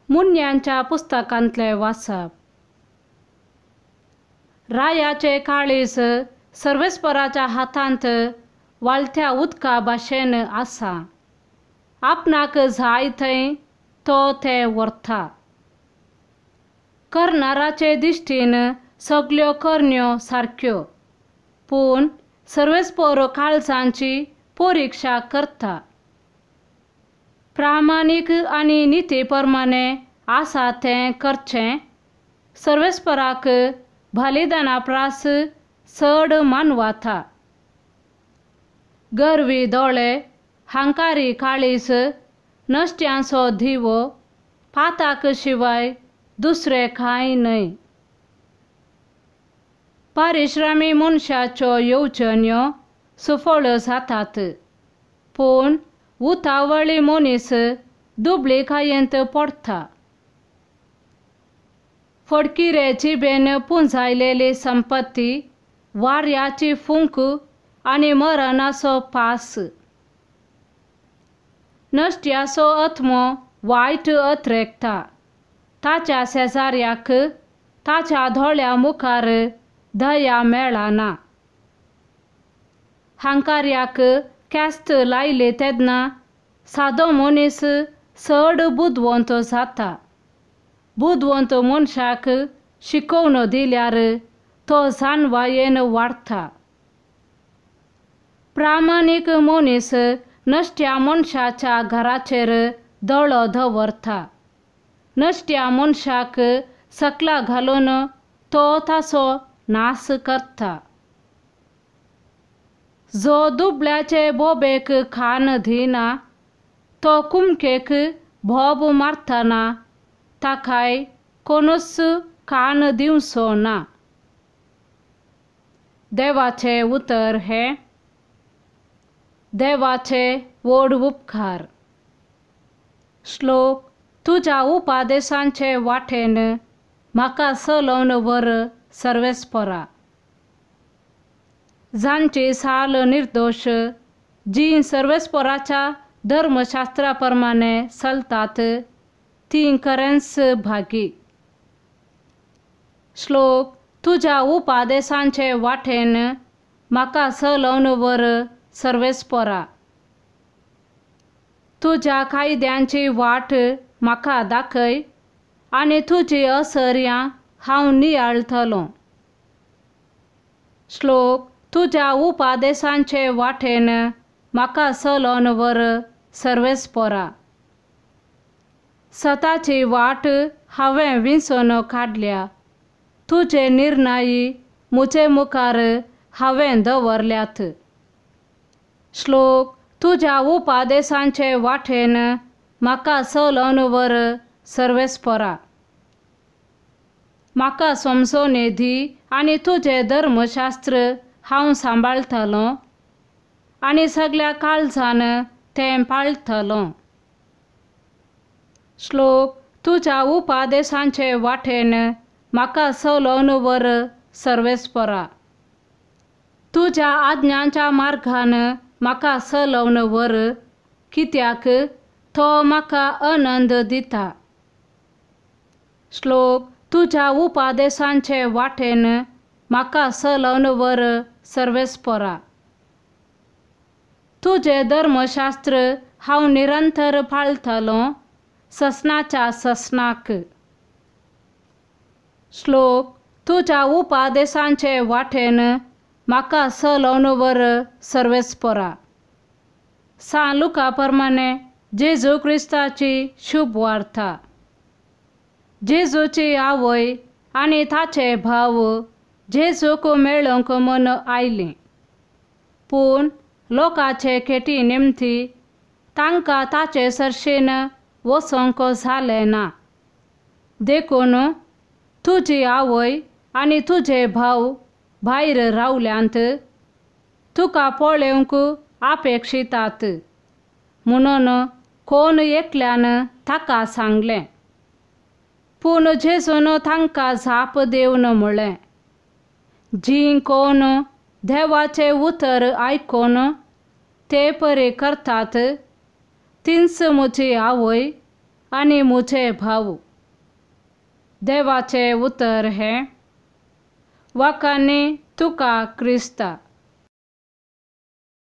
मुन्यांच्या पुस्तकांतलें वाचप. रायाचे काळीज सर्वेस्पराच्या हातांत वाळत्या उदका भाशेन आसा, आपणाक जाय थंय तो तें व्हरता. करणाराचे दिश्टीन सगल्यो करण्यो सारक्यो, पूण सर्वेस्पर काळजांची परिक्षा करता. प्रामाणीक आनी निती प्रमाणे आसा तें करचें सर्वेस्पराक बलिदाना प्रास चड मानवता. गर्वी दोळे, हांकारी काळीज, नश्ट्यांचो दिवो, पाताक शिवाय दुसरें कांय न्हय. परिश्रमी मनशाच्यो येवजण्यो सुफळ जातात, पूण उतावळी मनीस दुबळीकायेंत पडटा. फडकिरे जिबेन पुंजायलेली संपत्ती, वाऱ्याची फूंक आनी मरणाचो पास. नश्ट्याचो आत्मो वायट अत्रेकता, ताच्या शेजाऱ्याक ताच्या दोळ्या मुखार दया मेळना. हांकार्याक ख्यास्त लायली तेन्ना सादो मनीस चड बुदवंत जाता. बुदवंत मनशाक शिकोवन दिल्यार तो जाणवायेन वाडटा. प्रामाणीक मनीस नश्ट्या मनशाच्या घराचेर दोळो दवरता. नश्ट्या मनशाक सकला घालून तो ताचो नाश करता. जो दुबळ्याचे बोबेक खान दिना तो कुमकेक बोब मारतना ताकाय कोणूच कान दिवचो ना. देवाचें उतर हें देवाचे व्हड उपकार. श्लोक. तुज्या उपादेशांचे वाटेन म्हाका चलोवन व्हर सर्वेस्परा. जांची साल निर्दोश, जीं सर्वेस्पराच्या धर्मशास्त्रा प्रमाणे चलतात तीं खरेंच भागी. श्लोक. तुज्या उपादेशांचे वाटेन म्हाका चलोवन व्हर सर्वेस्परा. तुज्या कायद्यांची वाट म्हाका दाखय आनी तुजी असर्यां हांव नियाळटलो. श्लोक. तुज्या उपादेशांचे वाटेन म्हाका चलोवन व्हर सर्वेस्परा. सताची वाट हांवें विंचून काडल्या, तुजे निर्णय म्हजे मुखार हांवें दवरल्यात. श्लोक. तुज्या उपादेशांचे वाटेन म्हाका चलोवन व्हर सर्वेस्परा. म्हाका समजोवणी दी आनी तुजें धर्मशास्त्र हांव सांबाळटलो आनी सगल्या काळजान तें पाळटलो. श्लोक. तुज्या उपादेशांचे वाटेन म्हाका चलोवन व्हर सर्वेस्परा. तुज्या आज्ञांच्या मार्गान म्हाका चलोवन व्हर, कित्याक तो म्हाका आनंद दिता. श्लोक. तुज्या उपादेशांचे वाटेन म्हाका चलोवन व्हर सर्वेस्परा. तुजें धर्मशास्त्र हांव निरंतर पाळटलो ससनाच्या ससनाक. श्लोक. तुज्या उपादेशांचे वाटेन म्हाका चलोवन व्हर सर्वेस्परा. सांत लुका प्रमाणे जेजू क्रिस्ताची शुभ वार्ता. जेजूची आवय आनी ताचे भाव जेजूक मेळूंक म्हूण आयलीं, पूण लोकांचे खेटी निमती तांकां ताचे सरशीन वचूंक जालें ना. देखून तुजी आवय आनी तुजे भाव भायर रावल्यांत, तुका पळोवंक अपेक्षितात म्हणून कोण एकल्यान ताका सांगलें. पूण जेजून तांकां जाप दिवन म्हळें, जीं कोण देवाचें उतर आयकून ते परी करतात तींच म्हजी आवय आनी म्हजे भाव. देवाचें उतर हें. वाखाणी तुका क्रिस्ता.